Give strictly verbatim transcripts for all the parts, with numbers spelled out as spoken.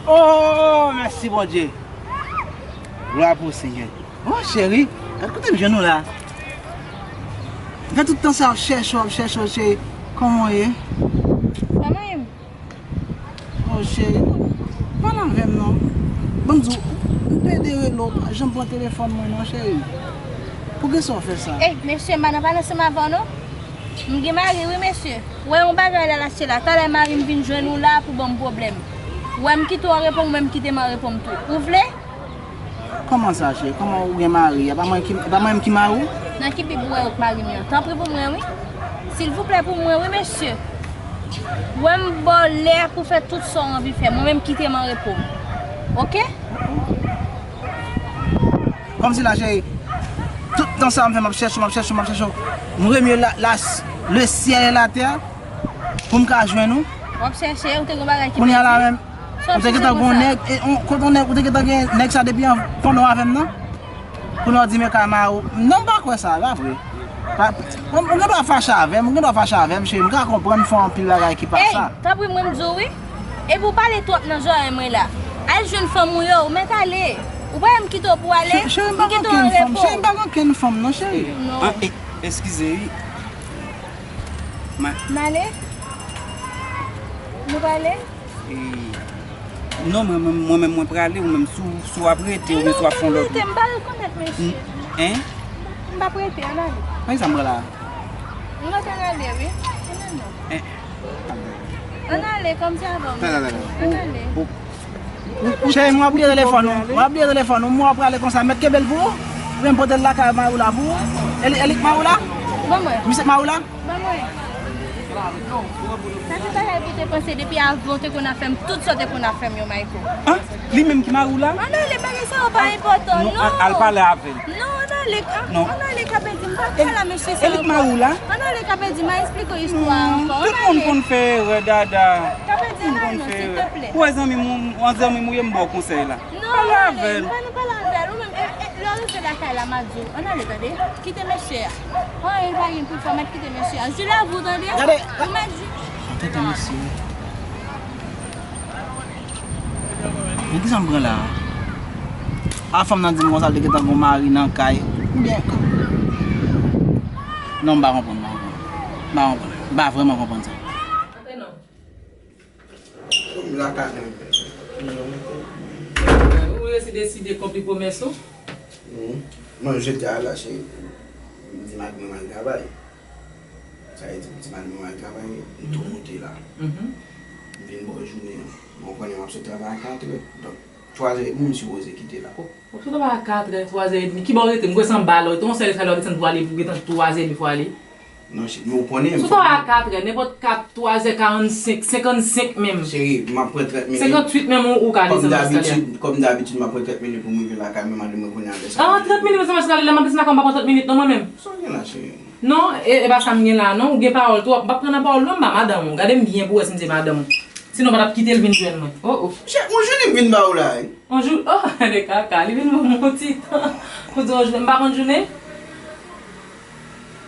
Oh, mèsi Bondye. Glwa pou Senyè. Oh, cheri, gad kote m jwenn ou la. M fè tout tan sa ap chèche w, ap chèche w, cheri. Kòman w ye? Kòman w ye? Oh, cheri, pale avè m non. Ban m di w, m plede rele w, w pa janm pran telefòn mwen non, cheri. Poukisa w fè sa? Ey, mesye, m pa nan pale ansanm avè w non. M gen mari wi, mesye. Wè yon bagay la l achte la. Talè mari m vin jwenn ou la pou ban m pwoblèm. Wè m kite w an repo, ou menm kite m an repo m tou. Ou vle? Kòman sa, cheri? Kòman ou gen mari? E pa mwen ki, e pa mwen menm ki mari w? Nan ki Bib ou wè yo k mari m nan? Tanpri pou mwen, wi. Silvouplè pou mwen, wi, mesye. Wè m ba w lè pou fè tout sa w anvi fè. Mwen menm kite m an repo m. Oke? Kòmsi la, cheri, tout tan sa a m fè, m ap chèche w, m ap chèche w, m ap chèche w. M remye la, la, le ciel et la terre pou m ka jwenn ou. W ap chèche, ou te gen bagay ki pèdi? Kounye a la menm, ou te gentan gon nèg, e, on, kote on nèg, ou te gentan gen nèg sa depi an, pandan w avè m nan? Kounye a w di men ka mari w. Non, m pa kwè sa, e pa vre. Pa, ou, ou gen dwa fache avè m, ou gen dwa fache avè m, cheri, m ka konprann fè anpil bagay ki pa sa. Ey, tanpri mwen m di w wi. Epi w pale twòp nan zòrèy mwen la. Al jwenn fanm ou yo, ou mèt ale. Ou pa wè m kite w pou w ale? Cheri, m pa gen okenn fanm, cheri, m pa gen okenn fanm non, cheri. Non. Ah, eh, eskize wi. Ma- M ale? Nou prale? Eh, non, mwen, mwen, mwen menm mwen prale, ou menm si w, si w ap rete, oubyen si w ap fè yon lòt. Non, m pa rete, m pa rekonèt mesye. Hein? M p ap rete, ann ale. Kisa m pran la? Nou mèt ann ale, wi. Ann ale. Eh. Ann ale, kòmsi avan. Ann ale. Cheri, mwen ap bliye telefòn ou. Mwen ap bliye telefòn ou. Mwen ap prale konsa. Mèt kenbe l pou ou. Oubyen m pote l lakay mari w la pou ou. E li, e li k mari w la? Ban mwen. Misye k mari w la? Ban mwen. Sa se bagay pou te panse depi avan w te konn ap fè m tout sa w te konn ap fè m yo, Mayko. Anh? Li menm ki mari w la? Ann ale, bagay sa yo pa enpòtan, non. Non, al, al pale avè l. Non, ann ale, ah, non. Ann ale, Kapèdi, m pa pral a mesye sa ankò. E li k mari w la? Ann ale, Kapèdi, m a eksplike w istwa a ankò. Non, tout moun konn fè erè, Dada. Kapèdi, ann ale non, silvouplè. Ou wè zanmi m, ou, ou zanmi m ou ye, m ba w konsèy la. Non, pale avè l. Ann ale, nou pale avè l, ou menm, e, e, lè w rive lakay la, m a di w, ann ale, tande. Kite mesye a. Anyen pa gen pou fè, mèt kite mesye a. Jule a vou, tande. Gade. Ou mèt ju- Tande mesye. Men kisa m pran la a? A fanm nan di m konsa l te gentan gon mari nan kay. Oubyen. Non, m pa konprann, m pa konprann. M pa konprann. M pa vrèman konprann sa. Antre non. M lakay mwen. Ou resi deside konpli pwomès ou? Mwen jodi a la, cheri, m di madanm mwen m al travay. Sa vle di, m di madanm mwen m al travay, m tou moute la. M vin bò jounen an. Bon, ou konnen m ap sot travay a katrè. Donk, twazè edmi, m sipoze kite la. W ap sot travay a katrè, twazè edmi. Kibò w rete? M kwè se anba la w rete. Yon sèl eskalye w desann pou ale, pou gentan twazè edmi pou ale. Non, cheri, men ou konnen m fò. Sot travay a katrè, nenpòt kat, twazè karannsenk, senkannsenk menm. Cheri, m ap pran trant minit. Senkannwit menm ou, ou ka desann eskalye a. Kòm dabitid, kòm dabitid, m ap pran trant minit pou m rive lakay mwen, madanm mwen konnen a lè sa. Ah, trant minit, mezanmi, eskalye la, m ap desann lakay mwen, m pa pran trant minit non, mwen menm. Sa w gen la, cheri? Non, e, e pa sa m gen la non, ou gen pawòl twòp. M p ap pran nan pawòl non, m ba madanm ou. Gade m byen pou wè si m se madanm ou. Sinon, w pa t ap kite l vin jwenn mwen. Oh, oh. Chè, yon jounen m vin ba ou la, wi. Yon jou, oh, de kaka, li vin ban m yon ti tan. Pou di yon jounen, m pa konn jounen.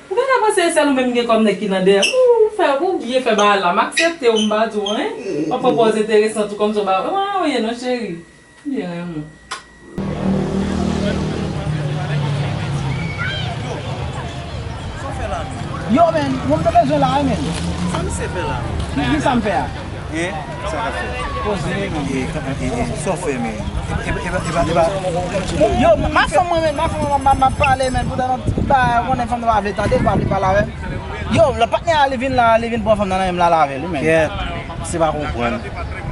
Ou gentan panse se sèl ou menm gen kòm nèg ki nan dèyè m? Ou fè, ou byen fè bagay la, m aksepte w, m pa di w anyen. W ap pran pòz enteresan tou kòmsi w pa, w pa anyen non, cheri. Byen renmen w. Yo, men, mwen m te bezwen la, men. Sa misye fè la? Ki, ki sa m fè a? Hein? Sa k ap fè? Poze, men. E, e, e, e, sa w fè, men? E, e, e, e, e, e, yo, ma fanm mwen, men, ma fanm mwen, ma, ma pale, men, pou tèt yon ti bagay, ou konnen fanm nan pa vle tande, li pa vle pale avè m. Yo, lòt patnè a, li vin la, li vin pran fanm nan nan men m, l al avè l, wi, men. Kèt, se pa konprann.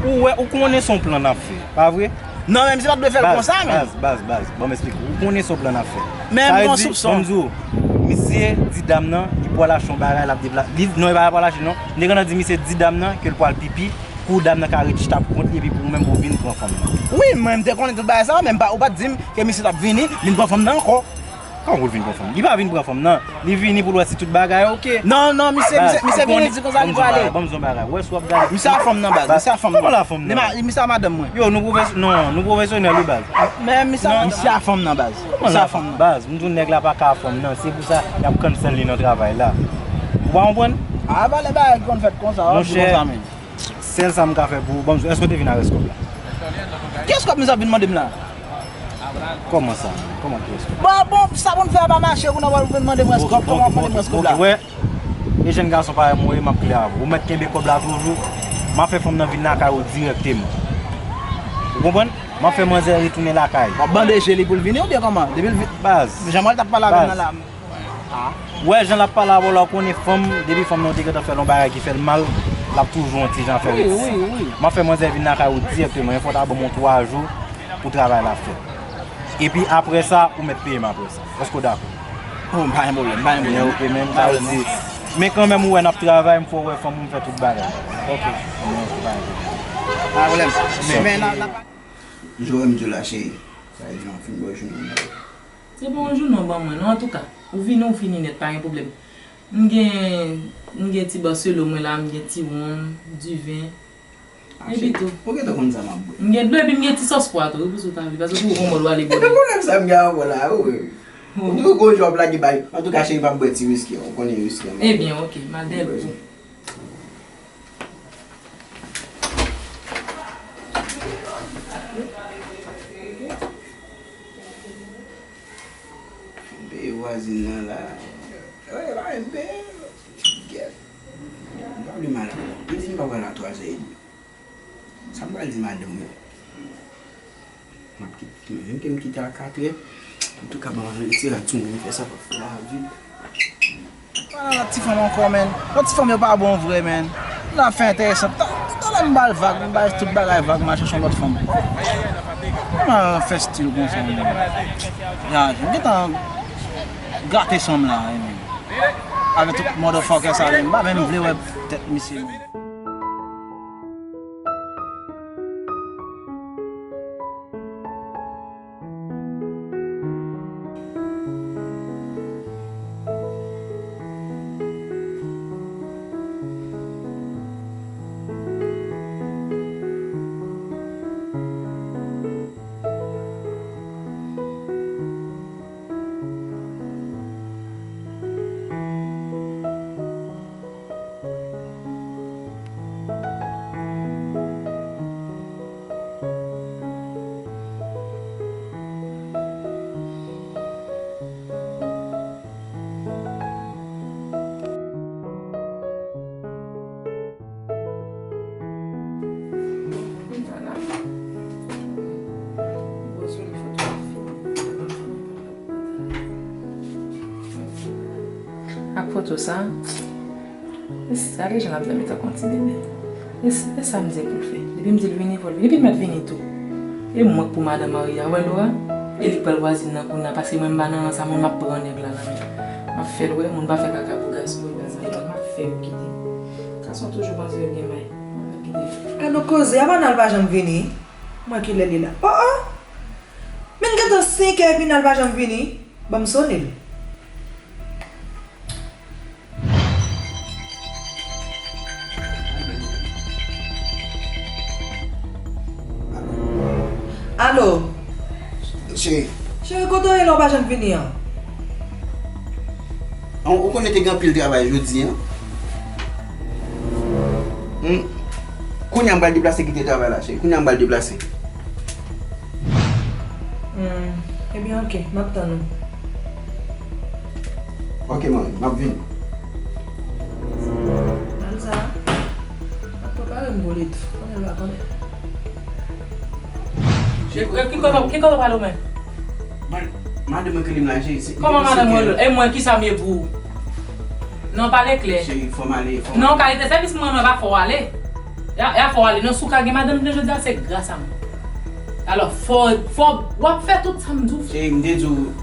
Ou wè, ou konnen se yon plan n ap fè, pa vre? Non, men misye pa t dwe fè l konsa, men. Baz, baz, baz, baz. Ban m esplike w. Ou konnen se yon plan n ap fè. Men m gon soupson. Sa vle di, ban m di w, misye di dam nan, li pral achte yon bagay, l ap deplase. Li, non, li pa pral achte, non. Nèg lan di misye di dam nan ke l pral pipi, pou dam nan ka ret chita pou kont li, epi pou ou menm pou w vin pran fanm nan. Wi, mwen, m te konnen tout bagay sa yo, men m pa, ou pa t di m ke misye t ap vini, vin pran fanm nan ankò. Kòman pou l vin pran fanm? Li pa vin pran fanm nan. Li vini pou l wè si tout bagay oke. Non, non, misye, misye, misye vini di konsa li pral ale. Ban m di yon bagay. Wè si w ap gade. Misye a fanm nan baz, misye a fanm nan. Kòman l a fanm nan? Misye a madanm mwen. Yo, nou pwofes-, non, nou pwofesyonèl wi baz. Men misye a, misye a fanm nan baz. Kòman l a fanm? Baz, m di w nèg la pa ka fanm nan. Se pou sa y ap cancel li nan travay la. Ou pa konprann? A, valè bagay ki konn fèt konsa, w ap di konsa men. Sèl sa m ka fè pou ou, ban m di w, èske w te vin avè kòb la? Kiyès kòb misye ap vin mande m la? Kòman sa? Kòman kiyès kòb? Bon, bon, sa pou n fè a pa mache, kounye a w ap vin mande m rès kòb, kòman w ap mande m rès kòb la? Wè, e jèn gason parèy mwen, m ap klè avè w. Ou mèt kenbe kòb la toujou. M ap fè fanm nan vin lakay ou dirèkteman. Ou konprann? M ap fè manzè retounen lakay. W ap bande je li pou l vini oubyen kòman? Depi l vin. Baz. Jan mwen t ap pale avè l nan la. Ou wè jan l ap pale avè w la, ou konnen fanm, depi fanm nan te gentan fè l yon bagay ki fè l mal, l ap toujou yon ti jan fè retis. M ap fè manzè vin lakay ou dirèkteman, fò w ta ban m yon twa jou pou travay la fèt. Epi apre sa, ou mèt peye m apre sa. Èske w dakò? Oh, pa gen pwoblèm, pa gen pwoblèm. Ok, men, sa vle di, men kanmenm ou wè n ap travay, m fò w wè fanm ou m fè tout bagay. Ok. Men, ok, pa gen pwoblèm. Pa gen pwoblèm. Men, men, n ap, n ap. Joe, m di w la, cheri. Sa vle di, m ap fin bò jounen. Se pa yon jounen w ban mwen, non, antouka. Ou vini, ou fini nèt, pa gen pwoblèm. M gen, m gen ti Barcelo mwen la, m gen ti wonm, diven. Epi tou. Ou gentan konn sa m ap bwè. M gen dlo, epi m gen ti sòs pwa tou, wi, pou si w ta vle, paske pou yon mòd w ale bwè. E pwoblèm sa m gen avè w la, wi. Ou di w gon jou w ap lage bay. Antouka, cheri, m ap bwè ti wiski an, ou konnen wiski an. Ebyen, ok, m al dèyè l pou ou. M peye vwazin nan la. Wi, la, m peye. Gèt. M pa vle mal. M di m pa pral a twazè edmi. Sa m pral di madanm mwen? M ap kit-, mwen menm ke m kite a katrè. Antouka, ban m al retire a tou, mwen fè sa p ap fè lavi. Pa nan lòt ti fanm ankò, menn. Lòt ti fanm yo pa bon vre, menn. N ap fè enteresan. Ta-, talè m ba l vag, m ba l tout bagay vag, m al chèche yon lòt fanm. Kòman fè stil konsa, menn? Ya, m gentan gate san m la, wi, menn. Avèk tout motherfucker sa, menn. M pa menm vle wè tèt misye, menn. Ak foto sa, e sa, gade jan l ap dòmi tankou yon ti bebe. E s-, e sa m di l pou l fè. Depi m di l vini, fò l vini. Epi l mèt vini tou. E mwen k pou madanm marye a, wè Laura? E li k pral vwazin nan kounye a, paske mwen m pa nan rans a moun, m ap pran nèg la nan men. M ap fè l wè, moun pa fè kaka pou gason, wi, baz, m ap fè yo kite. Gason toujou panse yo gen may. M ap fè l kite. Alo, koze, a pa Nal pa janm vini? Mwen ki lè li la. Oh, oh! Men gentan senk è epi Nal pa janm vini. Ban m sonnen l. Alo. Cheri. Cheri, kote w ye la w pa janm vini an? An, ou konnen te gen anpil travay jodi an. Hmm. Kounye a m pral deplase kite travay la, cheri. Kounye a m pral deplase. Hmm. Ebyen, ok, m ap tann ou. Ok, manmi, m ap vini. Manzè, m ap prepare m pou li tou. Konnen l pa konnen. Ki kote, ki kote w prale ou menm? Madanm mwen rele m la, cheri. Kòman madanm mwen rele w? E mwen, kisa m ye pou ou? Non, pale klè. Cheri, fò m ale, fò m... Non, kalite sèvis mwen, mwen pa fè w ale. Ya, ya fè w ale. Non, si w ka gen madanm jounen jodi a, se gras a mwen. Alò, fò, fò, w ap fè tout sa m di w. Cheri, m te di w,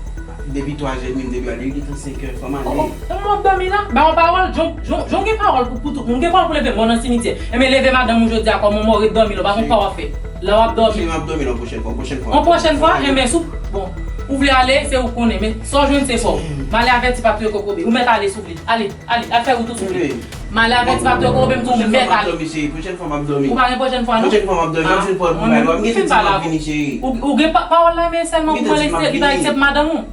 depi twa è edmi, m te dwe ale, li gentan senk è, fò m ale. Oh, oh, e mwen w ap dòmi la? Ba yon pawòl, jan, jan, jan w gen pawòl pou, pou tout moun, w gen pawòl pou leve mò nan simetyè. Enben, leve madanm ou jodi a, kòman w mò, ret dòmi la, w pa konn sa w ap fè. La w ap dòmi. Cheri, m ap dòmi la yon pwochèn fwa, yon pwochèn fwa. Yon pwochèn fwa, enben, si w, bon, ou vle ale, se ou k konnen, men sa w jwenn, se pa w. M ale avèti pa touye kokobe. Ou mèt ale, si w vle. Ale. Ale, al fè wout ou, souple. M ale avèti pa touye kokobe, m di w mèt ale. Pwochèn fwa m ap dòmi, cheri. Pwochèn fwa m ap dòmi. Ou pa gen pwochèn fwa, non? Pwochèn fwa m ap dòmi. M fin pale avè w. Ou, ou gen pa-, pawòl la, men sèlman pou mwen l egziste, li pa egziste pou madanm ou.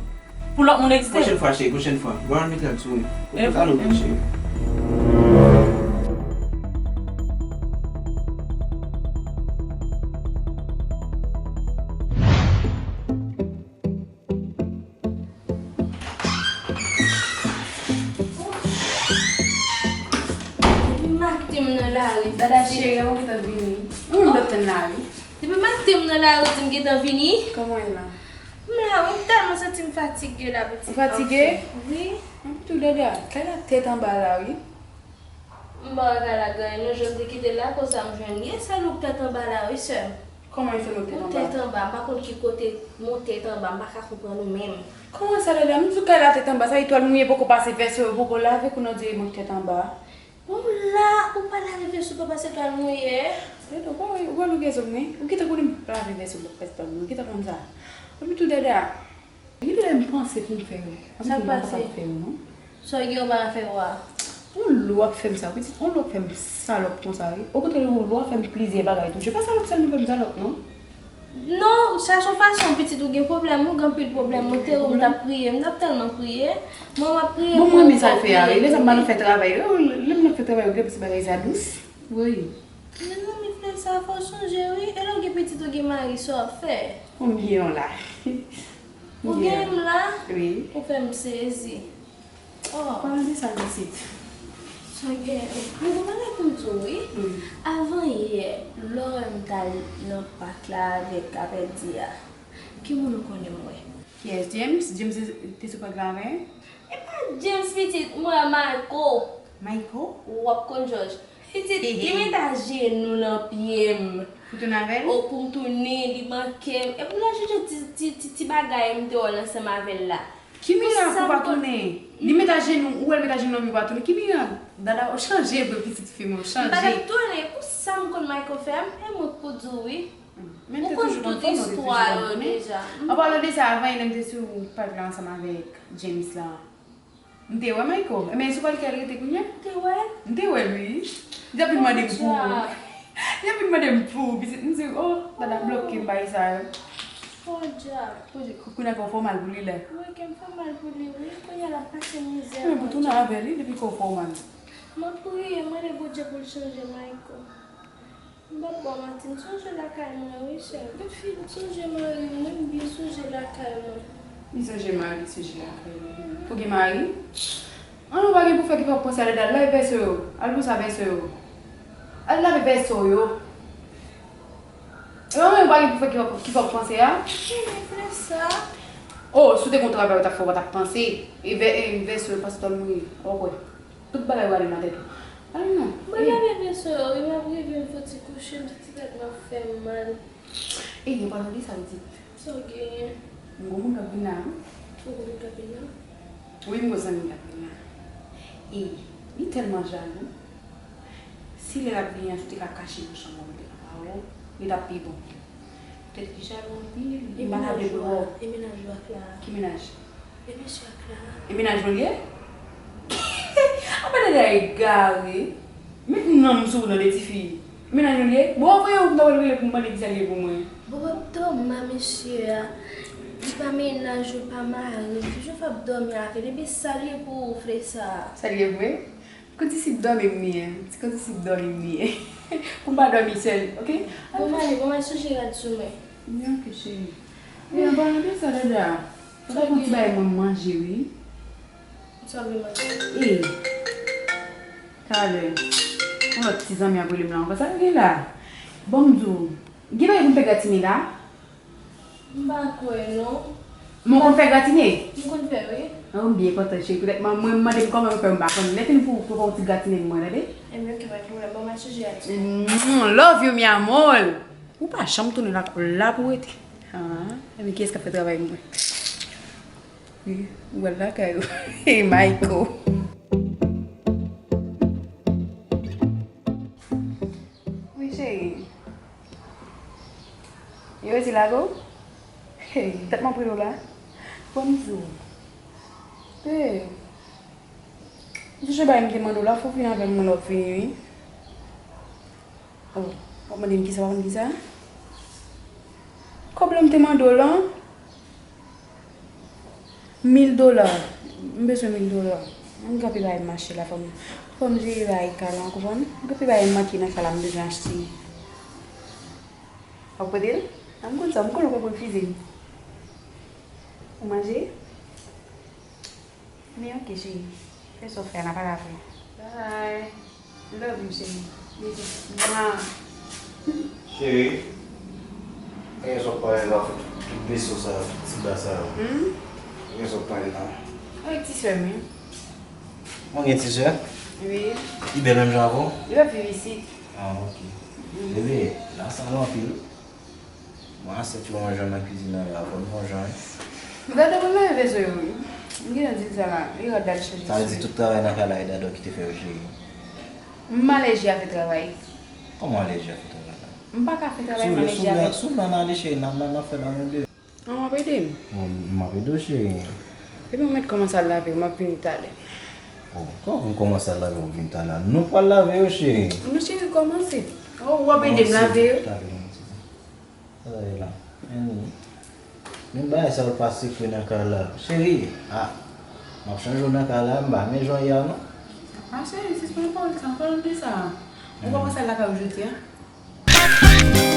Pou lòt moun egziste. Pwochèn fwa, cheri, pwochèn fwa. Bon, al mete l sou mwen. Ou pa nou, cheri. Dada cheri, mwen gentan vini. Mwen menm t ap tann la, wi. Depi maten m nan lari, w di m gentan vini. Kòman w ye la? M la, wi, m tèlman santi m fatige la, pitit. Ou fatige? Anfen, wi. Anpil tou, Dada, kay la tèt anba la, wi. M pa wè kay la gen anyen, non, jan m te kite l la, konsa m jwenn li. E sèl ou k tèt anba la, wi, sè m. Kòman e fè nou tèt anba? Ou tèt anba, m pa konn ki kote, men w tèt anba, m pa ka konprann ou menm. Kòman sa, Dada? M di w kay la tèt anba, sa etwal mouye poko pase, vèso yo poko lave, kounye a w di mwen k tèt anba. Bon, la, ou pa lave vèso pa pase etwal mouye. Eto, kòman ou pral ouvè zòm, wi? Ou gentan konnen m pa lave vèso pa pase etwal mouye, ou gentan konn sa. Epi tou, Dada, gen de lè m panse pou m fè yo. Sa k pase? Fè yo, non. Sa w gen ou pa ka fè yo a? On lwa k fè m sa, pitit, on lwa k fè m salòp konsa, wi. Okontrè, on lwa fè m plizyè bagay tou. Se pa salòp sèlman fè m salòp, non. Non, chache yon fason, pitit, ou gen pwoblèm, ou gen anpil pwoblèm. Mwen te ou m t ap priye, m t ap tèlman priye. Mwen, m ap priye pou ou, m ap priye tou. Bon, mwen renmen sa l fè a, wi. Lè sa m pa nan fè travay, lè, lè m nan fè travay, ou gen plis bagay sa dous. Wi. Mezanmi, frè sa, fò w sonje, wi. E lè w gen pitit, ou gen mari, sa w ap fè? Ou m gen yon la. Ou gen m la? Wi. Ou fè m sezi. Oh. Palan de sa isit. Sa gen, mwen gen bagay pou m di w, wi. Wi. Avan yè, lè w wè m t al nan pak la avèk Apèdi a, ki moun ou konnen m wè? Kiyès? James? James te, te sou pak la avè? E pa James, pitit, m wè Mayko. Mayko? W ap konn Jòj. Pitit, li met ajenou nan pye m. Pou tounen avè l? O, pou m tounen, li manke m. Epi m nan chèche ti, ti, ti, ti bagay m te wè l ansanm avè l la. Ki mirak ou pa tounen? Li met ajenou, ou wè l met ajenou nan pye w pa tounen. Ki mirak? Dada, ou chanje vre pitit fi m, ou chanje. M pa t ap tounen, pou sa m konn Mayko fè m, e mwen k pou di w wi. Ou konn tout istwa yo deja. An palan de sa, avan yè lè m te sou pak la ansanm avèk James la. M te wè Mayko. Ebyen, sou pal kè l rete kounye a? M te wè l. M te wè l, wi. Li t ap vin mande m pou ou. Li t ap vin mande m pou ou, pitit. M di, oh, Dada bloke m bay sa yo. Podyab. Kounye a kè w fè w mal pou li la. Wi, kè m fè mal pou li, wi. Kounye a l ap pase mizè. Men pou tounen avè li, depi kè w fè w mal. M ap priye, mande Bondye pou l chanje Mayko. M p ap ba w manti, m sonje lakay mwen wi, sè m. Gad fi, m sonje mari m, wi, m byen sonje lakay mwen. Li sonje mari, li sonje lakay li. Ou gen mari? An, ou pa gen pou fè ki pa panse a Dada, al bay vèso yo. Al pou sa vèso yo. Al lave vèso yo. E an, ou pa gen pou fè ki pa, ki pa panse a? Ki reflèks sa? Oh, si w te gen yon travay ou t ap fè, ou pa t ap panse. E vè, e vèso yo, pastè l mouri. Ou kwè? Tout bagay w ale nan tèt ou. Ale non. Mwen lave vèso yo, wi, m ap rive, m fouti kouche, m santi tèt mwen ap fè m mal. Ey, an palan de sa, pitit. Sa w genyen? M gon moun k ap vin la, wi. Ou gon moun k ap vin la? Wi, m gon zanmi k ap vin la. Ey, li tèlman jalou. Si lè l ap vini an, si w te ka kache nan chanm ou, ou te ka pa wè w, li t ap pi bon. Poutèt li jalou anpil, li pa ta vle pou wè w. E mennaj ou a Clara? Ki mennaj? E mesye a Clara? E mennaj mwen li ye? Apa Dada egare? Met nanm sou ou tande tifi. E mennaj mwen li ye? Bon, anvoye w pou m ta pral rele pou m mande kisa li ye pou mwen. Bon, w ap dòmi a mesye a. Li pa mennaj ou, li pa mari w. Toujou fè ap dòmi avè l. Ebyen sa li ye pou ou, frè sa. Sa li ye pou mwen? Kondisip dòmi m li ye. Ti kondisip dòmi m li ye. Pou m pa dòmi sèl, oke? Bon, m ale, bon, m al chanje rad sou mwen. Byen, oke, cheri. E, an palan de sa, Dada, fò w fè yon ti bagay mwen manje, wi. Sa w vle manje? E, talè, yon lòt ti zanmi ap rele m la ankò. Sa l gen la? Bon, m di w, gen bagay pou m fè gratine la? M pa kwè non. Men w konn fè gratine? M konn fè wi. An, m byen kontan cheri. Poutèt mwen, mwen mande m kòman m fè, m pa konn. Lè fini pou, pou fè yon ti gratine pou mwen, tande? Ebyen, oke, pa gen pwoblèm. Bon, m al chanje rad sou mwen. Mm, love you, mi amor. Ou pa janm tounen la, la pou rete. Ah, ebyen, kiyès k ap fè travay mwen? Wi, ou al lakay ou. Hey, Mayko. Wi, cheri. Yo resi lage w? Hey, tèt mwen pran w la. Bon, m di w. Hey. M sonje bagay m te mande w la, fò w vin avè m, mwen lè w vini, wi. Oh, w ap mande m kisa, w ap mande m kisa? Kòb la m te mande w lan? Mil dola. M bezwen mil dola. M gen anpil bagay m achte la, fò m, fò m jere bagay kay la, w konprann? M gen anpil bagay m manke nan kay la, m bezwen achte. W ap pote l? A, m konn sa, m konnen w p ap refize m. Ou manje? Men oke, cheri. Fè sa w fè a, n a pale apre. Bye. Love you, cheri. Mwa. Cheri, gen sa w pale la, tout beso sa yo, tout ti ba sa yo. Hmm? Gen sa w pale la. Avèk ti sè m, wi. Mwen gen ti sè? Wi. Li bèl menm jan avè w? Li ap viv isit. Ah, ok. Hmm. Bebe, la sa anpil. Mwen ansent yon jan nan kizin nan la, fò n fè yon jan, wi. Dada, mwen lave veso yo, wi. M gentan di l sa la, li rad al chanje. Sa vle di tout travay nan kay la, e Dada ki te fè yo, cheri? M alèji a fè travay. Kòman alèji a fè travay la? M pa ka fè travay, m alèji a fè. Sou nan, sou nan ale, cheri, n ap, n ap fè nan nou de. An, w ap ede m? Bon, m ap ede w, cheri. Epi w mèt kòmanse al lave yo, m ap vini talè. Oh, kòman pou m kòmanse al lave yo, vini talè? Nou pral lave yo, cheri. Non, cheri, kòmanse. Oh, w ap ede m lave yo? Talè, talè. Sa ye la? Men, men bagay sa yo pa sekre nan kay la. Cheri, ah, m ap chanje w nan kay la, m pa men jan w ye a non. Ah, cheri, sispann pale sa, pale de sa. Ou pa panse al lakay ou jodi a?